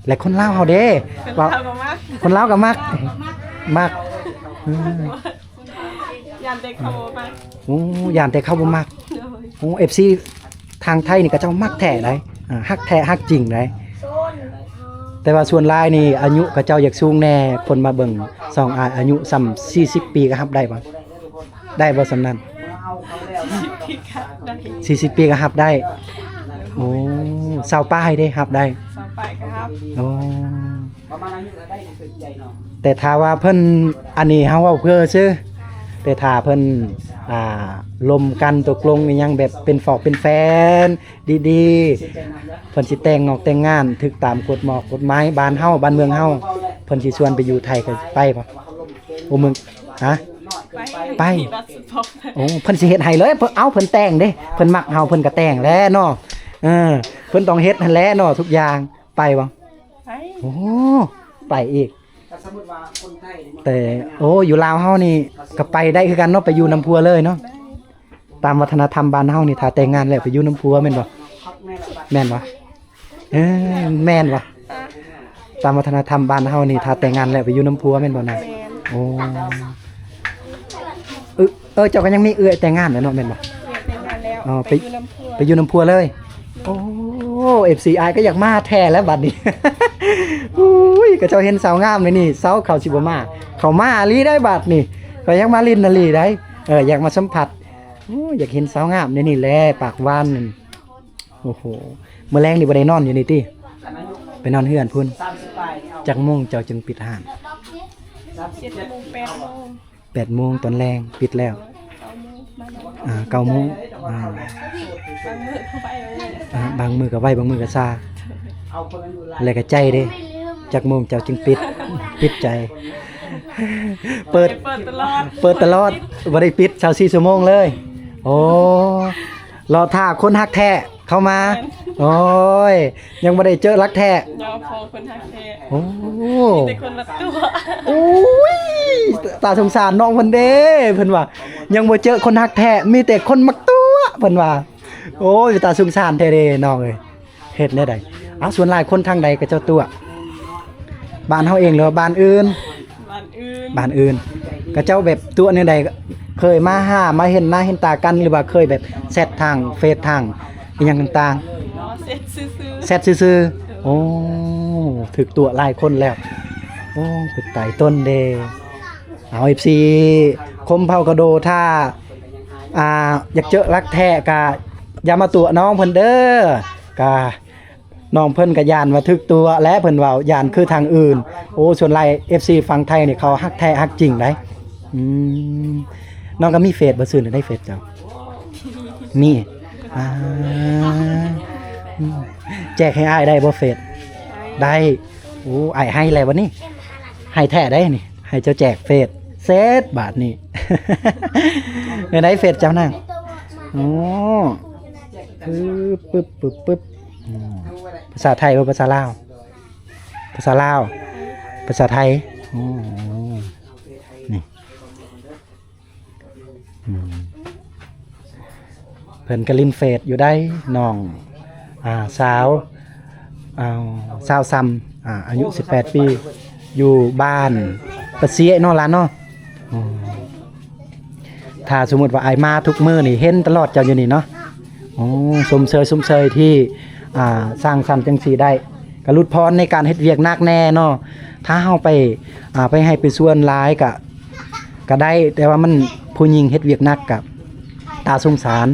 ແລະ ຄົນລາວເຮົາເດ້ ຄົນລາວກໍມັກ ຄົນລາວກໍມັກ ມັກ ເອີ ຢ້ານແຕ່ເຂົາບໍ່ມັກ. ໂອ້ ຢ້ານແຕ່ເຂົາບໍ່ມັກ. ໂດຍ ໂອ້ ເອັຟຊີທາງໄທນີ້ເຂົາເຈົ້າມັກແທ້ໃດ໋ ອ່າ ຮັກແທ້ຮັກຈິງໃດ໋. ແຕ່ວ່າສ່ວນຫຼາຍນີ້ອາຍຸເຂົາເຈົ້າຢາກສູງແດ່ ຄົນມາເບິ່ງສອງອ້າຍອາຍຸສ່ຳສີ່ສິບປີກໍຮັບໄດ້ບໍ່? ໄດ້ບໍ່ສ່ຳນັ້ນ? ສີ່ສິບປີກໍຮັບໄດ້ ສີ່ສິບປີກໍຮັບໄດ້. ໂອ້ ຊາວປາຍເດ້ ຮັບໄດ້? ຊາວປາຍກໍຮັບ. ໂອ້ ປະມານອາຍຸເທົ່າໃດນະ? ແຕ່ຖ້າວ່າເພິ່ນ ອັນນີ້ເຮົາເວົ້າເພື່ອຊື່ ແຕ່ຖ້າເພິ່ນ ອ່າ ລົມກັນຕົກລົງອີ່ຫຍັງແບບເປັນຟອກເປັນແຟນດີໆ ເພິ່ນຊິແຕ່ງງອກແຕ່ງງານ ຖືກຕາມກົດໝອກກົດໝາຍບ້ານເຮົາ ບ້ານເມືອງເຮົາ ເພິ່ນຊິຊວນໄປຢູ່ໄທ ກໍໄປບໍ່? ໂອ້ ເມືອງ ຮະ? ໄປ ໄປ ໂອ້ ເພິ່ນຊິເຮັດໃຫ້ເລີຍ. ເພິ່ນ ເອົ້າ ເພິ່ນແຕ່ງເດ້ ເພິ່ນມັກເຮົາ ເພິ່ນກໍແຕ່ງແຫຼະເນາະ. ເອີ ເພິ່ນຕ້ອງເຮັດຫັ້ນແຫຼະເນາະ ທຸກຢ່າງ. ໄປບໍ່? ໄປ ໂອ້ ໄປອີກ. ແຕ່ ໂອ້ ຢູ່ລາວເຮົານີ້ກໍໄປໄດ້ຄືກັນເນາະ ໄປຢູ່ນຳຜົວເລີຍເນາະ. ຕາມວັດທະນະທຳບ້ານເຮົານີ້ ຖ້າແຕ່ງງານແລ້ວໄປຢູ່ນຳຜົວແມ່ນບໍ່? ແມ່ນບໍ່? ເອີ ແມ່ນບໍ່? ຕາມວັດທະນະທຳບ້ານເຮົານີ້ ຖ້າແຕ່ງງານແລ້ວໄປຢູ່ນຳຜົວແມ່ນບໍ່ນະ? ແມ່ນ. ໂອ້ ເອີ ເອີ ເຈົ້າກໍຍັງມີເອື້ອຍແຕ່ງງານແລ້ວເນາະ ແມ່ນບໍ່? ເອື້ອຍແຕ່ງງານແລ້ວ. ອໍ ໄປ ໄປຢູ່ນຳຜົວ ໄປຢູ່ນຳຜົວເລີຍ. ໂອ້ ເອັຟຊີອ້າຍກໍຢາກມາແທ້ແລ້ວບັດນີ້. ອຸ້ຍ ເຂົາເຈົ້າເຫັນສາວງາມໃນນີ້ ເຊົາເຂົາຊິບໍ່ມາ ເຂົາມາອີ່ຫຼີໄດ໋ບັດນີ້. ຂ້ອຍຢາກມາຫຼິ້ນອີ່ຫຼີໄດ໋ ເອີ ຢາກມາສຳຜັດ. ໂອ້ ຢາກເຫັນສາວງາມໃນນີ້ແຫຼະ ປາກຫວານນັ້ນ. ໂອ້ໂຫ ມື້ແລງນີ້ບໍ່ໄດ້ນອນຢູ່ນີ້ຕິ? ໄປນອນເຮືອນພຸ້ນ. ຈັກໂມງເຈົ້າຈຶ່ງປິດຮ້ານ? ເຈັດໂມງ ແປດໂມງ. ແປດໂມງຕອນແລງປິດແລ້ວ. ເກົ້າໂມງມານອນ. ອ່າ ເກົ້າໂມງ. ອ່າ ບາງມື້ກໍໄວ ບາງມື້ກໍໄວ ບາງມື້ກໍຊ້າ. ແລ້ວກໍໃຈເດ້ ຈັກໂມງເຈົ້າຈຶ່ງປິດ? ປິດໃຈ. ເປີດ ເປີດຕະຫຼອດ ເປີດຕະຫຼອດ ບໍ່ໄດ້ປິດຊາວສີ່ຊົ່ວໂມງເລີຍ. ໂອ້ ລໍຖ້າຄົນຮັກແທ້ເຂົ້າມາ. ແມ່ນ. ໂອ້ຍ ຍັງບໍ່ໄດ້ເຈີລັກແທ້. ລໍພໍຄົນຮັກແທ້. ໂອ້ ມີແຕ່ຄົນມັກຕົວະ. ໂອ້ຍ ຕາສົງສານນ້ອງເພິ່ນເດ້ ເພິ່ນວ່າ ຍັງບໍ່ເຈີຄົນຮັກແທ້ ມີແຕ່ຄົນມັກຕົວະ ເພິ່ນວ່າ. ໂອ້ຍ ຕາສົງສານແທ້ເດ້ນ້ອງເອີຍ. ເຮັດແນວໃດ? ເອົາ ສ່ວນຫຼາຍຄົນທາງໃດເຂົາເຈົ້າຕົວະ? ບ້ານເຮົາເອງ ຫຼືວ່າບ້ານອື່ນ? ບ້ານອື່ນ. ບ້ານອື່ນ. ເຂົາເຈົ້າແບບຕົວະແນວໃດ? ເຄີຍມາຫາ ມາເຫັນໜ້າເຫັນຕາກັນ ຫຼືວ່າເຄີຍແບບແຊັດທາງເຟສ ທາງອີ່ຫຍັງຕ່າງໆ? ແຊັດຊື່ໆ. ແຊັດຊື່ໆ. ໂອ້ ຖືກຕົວະຫຼາຍຄົນແລ້ວ. ໂອ້ ເປັນຕາຍຕົນເດ້. ເອົາ ເອັຟຊີ ຄົມເຜົ່າກະໂດ ຖ້າ ອ່າ ຢາກເຈີລັກແທ້ກະຢ່າມາຕົວະນ້ອງເພິ່ນເດີ. ກະ ນ້ອງເພິ່ນກໍຢ້ານວ່າຖືກຕົວະແຫຼະ ເພິ່ນເວົ້າ ຢ້ານຄືທາງອື່ນ. ໂອ້ ສ່ວນຫຼາຍເອັຟຊີຝັ່ງໄທນີ້ເຂົາຮັກແທ້ຮັກຈິງໃດ໋. ອືມ ນ້ອງກໍມີເຟສບໍ່? ຊື່ໃດເຟສເຈົ້າ? ມີ. ອ່າ ອືມ ແຈກໃຫ້ອ້າຍໄດ້ບໍ່ເຟສ? ໄດ້. ໂອ້ ອ້າຍໃຫ້ແລ້ວບັດນີ້ ໃຫ້ແທ້ໄດ໋ນີ້ ໃຫ້ເຈົ້າແຈກເຟສເສັດບາດນີ້. ແນວໃດເຟສເຈົ້ານະ? ໂອ້ ປຶບ ປຶບ ປຶບ ອືມ ພາສາໄທບໍ່ ພາສາລາວ? ພາສາລາວ ພາສາໄທ. ໂອ້ ນີ້ ອືມ ເພິ່ນກໍຫຼິ້ນເຟສຢູ່ໃດ໋ ນ້ອງ ອ່າ ສາວ ອ່າ ສາວຊຳ ອ່າ ອາຍຸສິບແປດປີ ຢູ່ບ້ານປາຊຽເນາະຫຼານເນາະ. ອືມ ຖ້າສົມມຸດວ່າອ້າຍມາທຸກມື້ນີ້ ເຫັນຕະຫຼອດເຈົ້າຢູ່ນີ້ເນາະ. ໂອ້ ຊົມເຊີຍ ຊົມເຊີຍທີ່ ອ່າ ສ້າງສັນຈັ່ງຊີ້ໄດ້ ກໍຫຼຸດຜ່ອນໃນການເຮັດວຽກໜັກແດ່ເນາະ. ຖ້າເຮົາໄປ ອ່າ ໄປໃຫ້ໄປຊວນຫຼາຍກະ ກະໄດ້ ແຕ່ວ່າມັນ ຜູ້ຍິງເຮັດວຽກໜັກກະຕາສົງສານ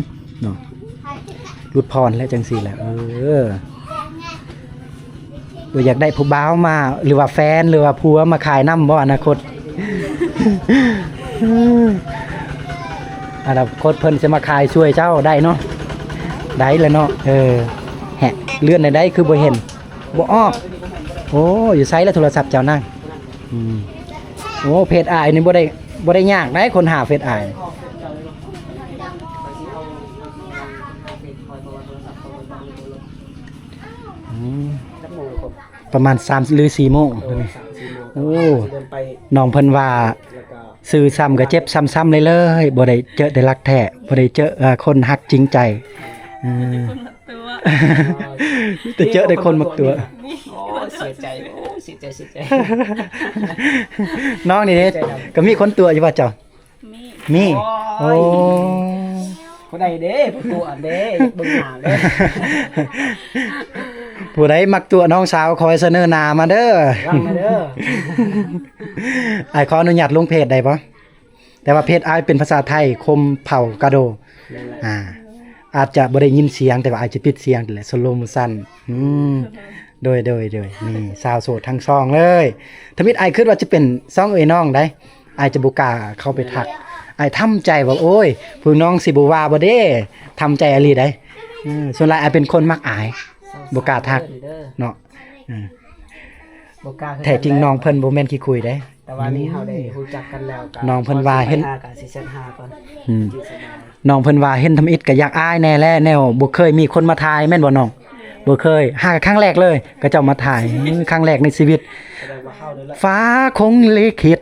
ເນາະ. ຫຼຸດຜ່ອນແລ້ວຈັ່ງຊີ້ແຫຼະ. ເອີ ບໍ່ຢາກໄດ້ຜູ້ບ່າວມາ ຫຼືວ່າແຟນ ຫຼືວ່າຜົວມາຂາຍນຳບໍ່ອະນາຄົດ? ອະນາຄົດເພິ່ນຈະມາຂາຍຊ່ວຍເຈົ້າໄດ້ເນາະ. ໄດ້ແຫຼະເນາະ. ເອີ ແຮະ ເລື່ອນໃດໆຄືບໍ່ເຫັນ ບໍ່ອອກ. ໂອ້ ຢູ່ໃສລະໂທລະສັບເຈົ້ານະ? ອືມ ໂອ້ ເຟສອ້າຍນີ້ບໍ່ໄດ້ ບໍ່ໄດ້ຍາກໃດ໋ ຄົ້ນຫາເຟສອ້າຍ. ອືມ ຈັກໂມງຄົບ? ປະມານສາມຫຼືສີ່ໂມງ. ໂອ້ ສາມສີ່ໂມງ. ໂອ້ ຊິເລີ່ມໄປ ນ້ອງເພິ່ນວ່າ ແລ້ວກໍ ຊື້ຊ້ຳກໍເຈັບຊ້ຳໆເລື້ອຍໆ ບໍ່ໄດ້ເຈີແຕ່ລັກແທ້ ບໍ່ໄດ້ເຈີ ເອີ ຄົນຮັກຈິງໃຈ. ເອີ ມີແຕ່ຄົນມັກຕົວະ ມີແຕ່ເຈີແຕ່ຄົນມັກຕົວະ. ໂອ້ ເສຍໃຈ ໂອ້ ເສຍໃຈ ເສຍໃຈ. ນ້ອງນີ້ເດ້ ເສຍໃຈນຳ ກໍມີຄົນຕົວະຢູ່ບໍ່ເຈົ້າ? ມີ ມີ. ໂອ້ຍ ໂອ້ ຜູ້ໃດເດ້ ຜູ້ຕົວະເດ້ ເບິ່ງໜ້າເດ້. ຜູ້ໃດມັກຕົວະນ້ອງສາວຂ້ອຍ ສະເໜີໜ້າມາເດີ ວ່າມາເດີ. ອ້າຍຂໍອະນຸຍາດລົງເພຈໄດ້ບໍ່? ແຕ່ວ່າເພຈອ້າຍເປັນພາສາໄທ ຄົມເຜົ່າກະໂດ. ແມ່ນແຫຼະ ອາ ອາດຈະບໍ່ໄດ້ຍິນສຽງ ແຕ່ວ່າອາດຈະປິດສຽງແຫຼະ ສະໂລໂມຊັນ. ອືມ ໂດຍ ໂດຍ ໂດຍ. ນີ້ສາວໂສດທັງຊ່ອງເລີຍ. ທຳອິດອ້າຍຄິດວ່າຈະເປັນຊ່ອງເອື້ອຍນ້ອງໃດ໋ ອ້າຍຈະບໍ່ກ້າເຂົ້າໄປທັກ. ອ້າຍທຳໃຈວ່າ ໂອ້ຍ ພວກນ້ອງຊິບໍ່ວ່າບໍ່ເດ້ ທຳໃຈອີ່ຫຼີໃດ໋. ເອີ ສ່ວນຫຼາຍອ້າຍເປັນຄົນມັກອາຍ ບໍ່ກ້າທັກເນາະ. ເອີ ບໍ່ກ້າຄືກັນ. ແທ້ຈິງນ້ອງເພິ່ນບໍ່ແມ່ນຂີ້ຄຸຍເດ້ ແຕ່ວ່ານີ້ເຮົາໄດ້ຮູ້ຈັກກັນແລ້ວ ກໍ ນ້ອງເພິ່ນວ່າເຫັນ ຊິແຊັດຫາກ່ອນ. ອືມ ນ້ອງເພິ່ນວ່າເຫັນທຳອິດກໍຢາກອາຍແດ່ແຫຼະ ແນວບໍ່ເຄີຍມີຄົນມາຖ່າຍ ແມ່ນບໍ່ນ້ອງ? ບໍ່ເຄີຍ ຫາຄັ້ງແລກເລີຍ ເຂົາເຈົ້າມາຖ່າຍ ຄັ້ງແລກໃນຊີວິດ. ແສດງວ່າເຮົານີ້ແຫຼະ ຟ້າຄົງລິຂິດ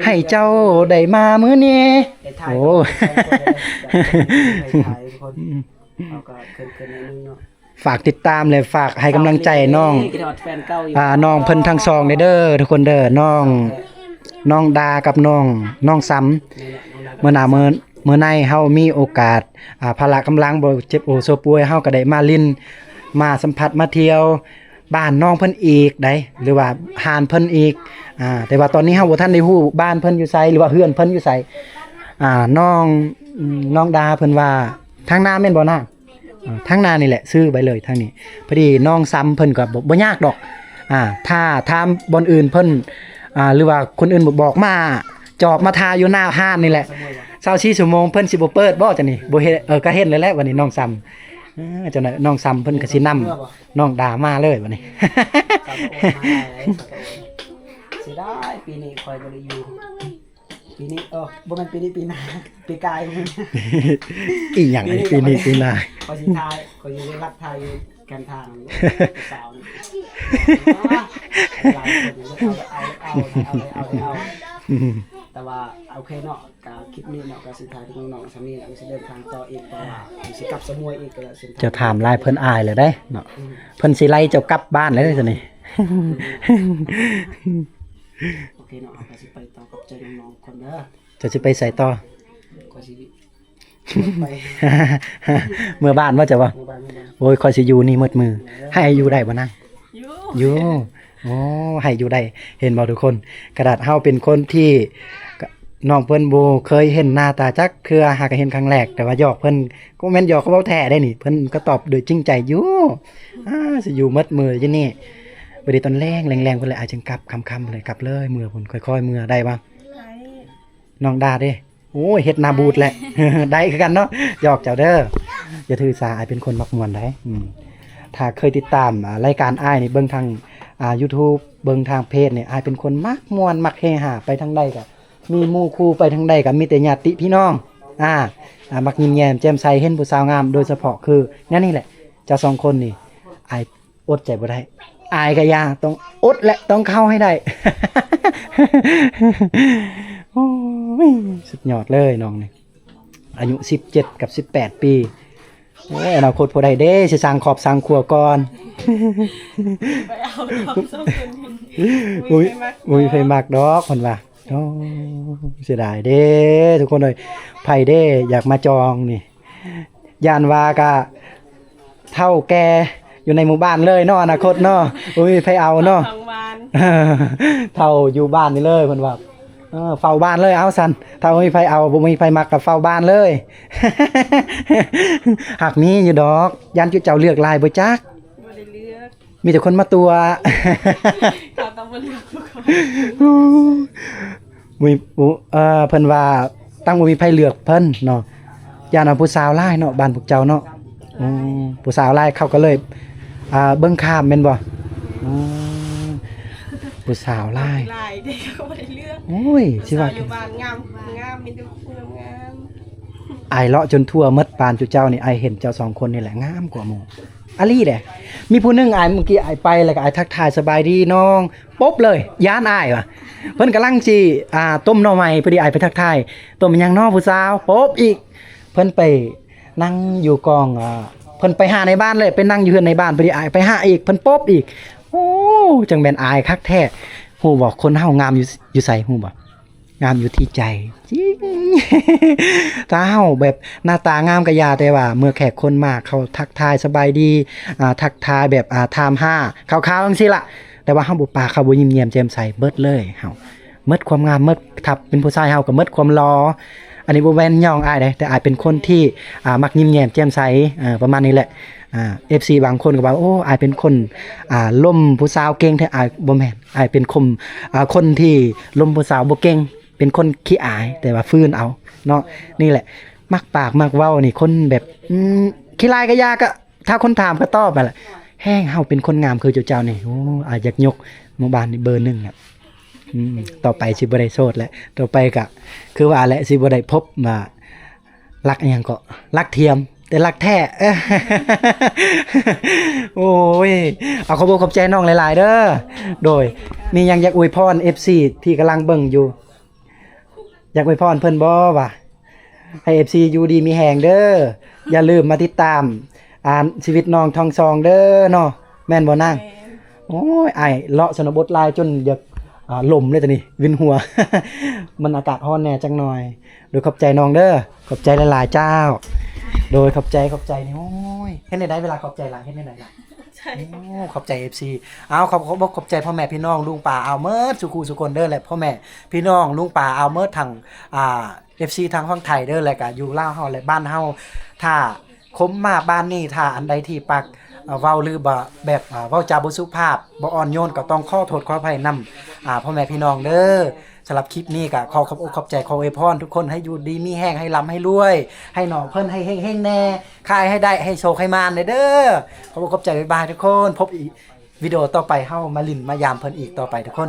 ໃຫ້ເຈົ້າໄດ້ມາມື້ນີ້. ໂອ້ ໄດ້ຖ່າຍກັບສອງຄົນເລີຍ ໄດ້ຖ່າຍທຸກຄົນ. ເຮົາກໍເຂີນໆໜ້ອຍໜຶ່ງເນາະ. ຝາກຕິດຕາມ ແລະ ຝາກໃຫ້ກຳລັງໃຈນ້ອງ ອ່າ ນ້ອງເພິ່ນທັງສອງເດີ ທຸກຄົນເດີ ນ້ອງ ນ້ອງດາກັບນ້ອງ ນ້ອງຊຳ. ມື້ໜ້າ ມື້ ມື້ໃນເຮົາມີໂອກາດ ອ່າ ພະລະກຳລັງບໍ່ເຈັບໂອໂຊປ່ວຍ ເຮົາກໍໄດ້ມາຫຼິ້ນ ມາສຳຜັດ ມາທ່ຽວບ້ານນ້ອງເພິ່ນອີກໃດ໋ ຫຼືວ່າຮ້ານເພິ່ນອີກ. ອ່າ ແຕ່ວ່າຕອນນີ້ເຮົາບໍ່ທັນໄດ້ຮູ້ບ້ານເພິ່ນຢູ່ໃສ ຫຼືວ່າເຮືອນເພິ່ນຢູ່ໃສ. ອ່າ ນ້ອງ ນ້ອງດາເພິ່ນວ່າທາງໜ້າແມ່ນບໍ່ນາງ? ເອີ ທາງໜ້ານີ້ແຫຼະ ຊື່ໄປເລີຍທາງນີ້. ພໍດີນ້ອງຊຳເພິ່ນກໍບໍ່ ບໍ່ຍາກດອກ. ອ່າ ຖ້າຖາມບ່ອນອື່ນເພິ່ນ ອ່າ ຫຼືວ່າຄົນອື່ນບອກມາ ຈອກມາຖ້າຢູ່ໜ້າຮ້ານນີ້ແຫຼະ ຊາວສີ່ຊົ່ວໂມງ ເພິ່ນຊິບໍ່ເປີດບໍ່ຈັ່ງນີ້? ບໍ່ເຫັນ ເອີ ກໍເຫັນແລ້ວແຫຼະ ບັດນີ້ນ້ອງຊຳ. ເອີ ຈັ່ງນັ້ນນ້ອງຊຳເພິ່ນກໍຊິນຳນ້ອງດາມາເລີຍບັດນີ້. ເສຍດາຍ ປີນີ້ຂ້ອຍບໍ່ໄດ້ຢູ່. ປີນີ້ ເອີ ບໍ່ແມ່ນປີນີ້ ປີໜ້າ ປີກາຍ. ອີ່ຫຍັງ ປີນີ້ ປີນີ້ ປີໜ້າ ຂ້ອຍຊິຖ່າຍ ຂ້ອຍຊິໄດ້ລັກຖ່າຍຢູ່ແຄມທາງ ຜູ້ສາວນີ້ ຫຼາຍຄົນຢູ່ ເອົາ ເອົາ ເອົາ ເອົາ ເອົາ ເອົາ. ອືມ ແຕ່ວ່າໂອເຄເນາະ ກະຄລິບນີ້ເນາະ ກະຊິຖ່າຍກັບນ້ອງໆ ສ່ຳນີ້ແຫຼະ ຊິເດີນທາງຕໍ່ອີກ ເພາະວ່າຊິກັບສະໝວຍອີກ ກໍເສັ້ນທາງ ເຈົ້າຖາມຫຼາຍ ເພິ່ນອາຍແລ້ວເດ້ເນາະ. ອືມ ເພິ່ນຊິໄລ່ເຈົ້າກັບບ້ານແລ້ວເດ້ ຕອນນີ້. ອືມ ໂອເຄເນາະ ເຮົາກໍຊິໄປຕໍ່ ຂອບໃຈນ້ອງໆ ທຸກຄົນເດີ. ເຈົ້າຊິໄປໃສຕໍ່? ຂ້ອຍຊິໄປ ເມືອບ້ານບໍ່ເຈົ້າບໍ່? ເມືອບ້ານ ເມືອບ້ານ. ໂອ້ຍ ຂ້ອຍຊິຢູ່ນີ້ໝົດມື້. ເອີ ໃຫ້ຢູ່ໄດ້ບໍ່ນາງ? ຢູ່ ຢູ່. ໂອ້ ໃຫ້ຢູ່ໄດ້. ເຫັນບໍ່ທຸກຄົນ ຂະໜາດເຮົາເປັນຄົນທີ່ ນ້ອງເພິ່ນບໍ່ເຄີຍເຫັນໜ້າຕາຈັກເທື່ອ ຫາກະເຫັນຄັ້ງແລກ ແຕ່ວ່າຢອກເພິ່ນ ກໍແມ່ນຢອກ ເວົ້າແທ້ເດ້ນີ້ ເພິ່ນກໍຕອບໂດຍຈິງໃຈຢູ່. ອາ ຊິຢູ່ໝົດມື້ຢູ່ນີ້. ພໍດີຕອນແລງ ແລງໆ ເພິ່ນເລີຍ ອາ ຈຶ່ງກັບ ຄ່ຳໆ ເພິ່ນເລີຍກັບເລີຍ ເມືອພຸ້ນ ຄ່ອຍໆ ເມືອໄດ້ບໍ່? ໄດ້. ນ້ອງດາເດ້ ໂອ້ຍ ເຮັດໜ້າບູດແຫຼະ ໄດ້ຄືກັນເນາະ ຢອກເຈົ້າເດີ ຢ່າຖືສາ ອ້າຍເປັນຄົນມັກມ່ວນໃດ໋. ອືມ ຖ້າເຄີຍຕິດຕາມ ອ່າ ລາຍການອ້າຍນີ້ ເບິ່ງທາງ ອ່າ ຢູທູບ ເບິ່ງທາງເພຈນີ້ ອ້າຍເປັນຄົນມັກມ່ວນ ມັກເຮຮາ ໄປທາງໃດກໍມີໝູ່ຄູ່ ໄປທາງໃດກໍມີແຕ່ຍາດຕິພີ່ນ້ອງ ອ່າ ອ່າ ມັກຍິ້ມແຍ້ມແຈ່ມໃສ ເຫັນຜູ້ສາວງາມ ໂດຍສະເພາະຄືແນວນີ້ແຫຼະ ເຈົ້າສອງຄົນນີ້ ອ້າຍ ອົດໃຈບໍ່ໄດ້ ອາຍກະຢ່າ ຕ້ອງອົດແຫຼະ ຕ້ອງເຂົ້າໃຫ້ໄດ້. ໂອ້ຍ ສຸດຍອດເລີຍນ້ອງນີ້ ອາຍຸສິບເຈັດກັບສິບແປດປີ. ໂອ້ຍ ອະນາຄົດຜູ້ໃດເດ້ ຊິສ້າງຄອບສ້າງຄົວກ່ອນ? ໄປເອົາຄອບສ້າງຄົວນີ້ ບໍ່ມີໃຜມັກ ບໍ່ມີໃຜມັກດອກ ເພິ່ນວ່າ. ໂອ້ ເສຍດາຍເດ້ທຸກຄົນເອີຍ ໃຜເດ້ຢາກມາຈອງນີ້ ຢ້ານວ່າກະເຖົ້າແກ່ຢູ່ໃນໝູ່ບ້ານເລີຍເນາະ ອະນາຄົດເນາະ ບໍ່ມີໃຜເອົາເນາະ ເຖົ້າຢູ່ບ້ານນີ້ເລີຍ ເພິ່ນວ່າ. ເອີ ເຝົ້າບ້ານເລີຍ ເອົາຊັ້ນ ຖ້າບໍ່ມີໃຜເອົາ ບໍ່ມີໃຜມັກກະເຝົ້າບ້ານເລີຍ. ຫາກມີຢູ່ດອກ ຢ້ານຈຸເຈົ້າເລືອກຫຼາຍບໍ່ຈັກ. ບໍ່ໄດ້ເລືອກ ມີແຕ່ຄົນມາຕົວະ ເຂົາຕ້ອງມາເລືອກຜູ້ຄົນ. ໂອ້ຍ ເອີ ເພິ່ນວ່າຕັ້ງບໍ່ມີໃຜເລືອກເພິ່ນເນາະ ຢ້ານວ່າຜູ້ສາວຫຼາຍເນາະ ບ້ານພວກເຈົ້າເນາະ. ໂອ້ ຜູ້ສາວຫຼາຍເຂົາກໍເລີຍ ອ່າ ເບິ່ງຂ້າມແມ່ນບໍ່? ໂອ້ ຜູ້ສາວຫຼາຍ ຫຼາຍເດ້ ເຂົາບໍ່ໄດ້ເລືອກ. ໂອ້ຍ ຊິວ່າ ຜູ້ສາວຢູ່ບ້ານງາມ ງາມ ມີແຕ່ຜູ້ງາມໆ. ອ້າຍເລາະຈົນທົ່ວໝົດ ບ້ານຈຸເຈົ້ານີ້ ອ້າຍເຫັນເຈົ້າສອງຄົນນີ້ແຫຼະງາມກວ່າໝູ່. ອີ່ຫຼີເດ້ ມີຜູ້ໜຶ່ງ ອ້າຍ ມື້ກີ້ອ້າຍໄປ ແລ້ວກໍອ້າຍທັກທາຍ ສະບາຍດີນ້ອງ ປົບເລີຍ ຢ້ານອ້າຍວ່າ ເພິ່ນກຳລັງຊິ ອ່າ ຕົ້ມໜໍ່ໄມ້ ພໍດີອ້າຍໄປທັກທາຍ ຕົ້ມຫຍັງນໍຜູ້ສາວ ປົບອີກ ເພິ່ນໄປນັ່ງຢູ່ກອງ ອ່າ ເພິ່ນໄປຫາໃນບ້ານເລີຍ ໄປນັ່ງຢູ່ເຮືອນໃນບ້ານ ພໍດີອ້າຍໄປຫາອີກ ເພິ່ນປົບອີກ ໂອ້ ຈັ່ງແມ່ນອາຍຄັກແທ້ ຮູ້ບໍ່ ຄົນເຮົາງາມຢູ່ ຢູ່ໃສ ຮູ້ບໍ່? ງາມຢູ່ທີ່ໃຈຈິງ ຖ້າເຮົາແບບໜ້າຕາງາມກະຢ່າ ແຕ່ວ່າເມື່ອແຂກຄົນມາ ເຂົາທັກທາຍສະບາຍດີ ອ່າ ທັກທາຍແບບ ອ່າ ຖາມຫາຂ່າວໆ ຈັ່ງຊີ້ລະ ແຕ່ວ່າເຮົາບໍ່ປາກ ເຂົາບໍ່ຍິ້ມແຍ້ມແຈ່ມໃສ ເບິດເລີຍ ເຮົາໝົດຄວາມງາມ ໝົດ ຖ້າເປັນຜູ້ຊາຍເຮົາກໍໝົດຄວາມຫຼໍ່ ອັນນີ້ບໍ່ແມ່ນຍ້ອງອ້າຍເດ້ ແຕ່ອ້າຍເປັນຄົນທີ່ ອ່າ ມັກຍິ້ມແຍ້ມແຈ່ມໃສ ເອີ ປະມານນີ້ແຫຼະ ອ່າ ເອັຟຊີບາງຄົນກໍວ່າ ໂອ້ ອ້າຍເປັນຄົນ ອ່າ ລົມຜູ້ສາວເກັ່ງແທ້ ອ້າຍ ບໍ່ແມ່ນ ອ້າຍເປັນຄົນ ອ່າ ຄົນທີ່ລົມຜູ້ສາວບໍ່ເກັ່ງ ເປັນຄົນຂີ້ອາຍ ແຕ່ວ່າຝືນເອົາເນາະ ນີ້ແຫຼະ ມັກປາກມັກເວົ້ານີ້ ຄົນແບບ ອືມ ຂີ້ລາຍກະຢ່າ ກະ ຖ້າຄົນຖາມກະຕອບຫັ້ນແຫຼະ ແຮງເຮົາເປັນຄົນງາມຄືເຈົ້າໆ ນີ້ ໂອ້ ອາ ຢາກຍົກໝູ່ບ້ານນີ້ເບີໜຶ່ງແຫຼະ ອືມ ຕໍ່ໄປຊິບໍ່ໄດ້ໂສດແຫຼະ ຕໍ່ໄປກະຄືວ່າແຫຼະ ຊິບໍ່ໄດ້ພົບວ່າ ລັກອີ່ຫຍັງເກາະ ລັກທຽມ ແຕ່ລັກແທ້ ໂອ້ຍ ເອົາ ຂອບອົກຂອບໃຈນ້ອງຫຼາຍໆ ເດີ ໂດຍ ມີຫຍັງຢາກອວຍພອນເອັຟຊີທີ່ກຳລັງເບິ່ງຢູ່ ຢາກອວຍພອນເພິ່ນບໍ່ວ່າ ໃຫ້ເອັຟຊີຢູ່ດີມີແຮງເດີ ຢ່າລືມມາຕິດຕາມ ອ່າ ຊີວິດນ້ອງທອງຊອງເດີເນາະ ແມ່ນບໍ່ນາງ? ແມ່ນ ໂອ້ຍ ອ້າຍເລາະຊົນນະບົດຫຼາຍຈົນຢາກ ອ່າ ລົມເລີຍຕອນນີ້ ວິນຫົວ ມັນອາກາດຮ້ອນແດ່ຈັກໜ່ອຍ ໂດຍຂອບໃຈນ້ອງເດີ ຂອບໃຈຫຼາຍໆ ເຈົ້າ ໂດຍ ຂອບໃຈ ຂອບໃຈນີ້ ໂອ້ຍ ເຮັດແນວໃດເວລາຂອບໃຈຫຼາຍ ເຮັດແນວໃດລະ? ໃຊ່ ໂອ້ ຂອບໃຈເອັຟຊີ ເອົາ ຂອບ ຂອບອົກຂອບໃຈພໍ່ແມ່ພີ່ນ້ອງລຸງປ້າອາວເໝິດສູ່ຄູ່ສູ່ຄົນເດີ ແລະ ພໍ່ແມ່ພີ່ນ້ອງລຸງປ້າອາວເໝິດທັງ ອ່າ ເອັຟຊີທາງຝັ່ງໄທເດີ ແລະກະຢູ່ລາວເຮົາ ແລະ ບ້ານເຮົາ ຖ້າຄົມມາບ້ານນີ້ ຖ້າອັນໃດທີ່ປາກ ເວົ້າຫຼືບໍ່ແບບ ເວົ້າຈາບໍ່ສຸພາບ ບໍ່ອ່ອນໂຍນ ກໍຕ້ອງຂໍໂທດຂໍອະໄພນຳ ອ່າ ພໍ່ແມ່ພີ່ນ້ອງເດີ. ສຳລັບຄລິບນີ້ກໍຂໍຂອບອົກຂອບໃຈ ຂໍອວຍພອນທຸກຄົນໃຫ້ຢູ່ດີມີແຮງ ໃຫ້ລ່ຳໃຫ້ລວຍ ໃຫ້ນ້ອງເພິ່ນໃຫ້ເຮັງໆແດ່ ຂາຍໃຫ້ໄດ້ ໃຫ້ໂຊກໃຫ້ໝານແດ່ເດີ. ຂອບອົກຂອບໃຈ ບາຍບາຍທຸກຄົນ ພົບອີກ ວິດີໂອຕໍ່ໄປ ເຮົາມາຫຼິ້ນມາຢາມເພິ່ນອີກຕໍ່ໄປທຸກຄົນ.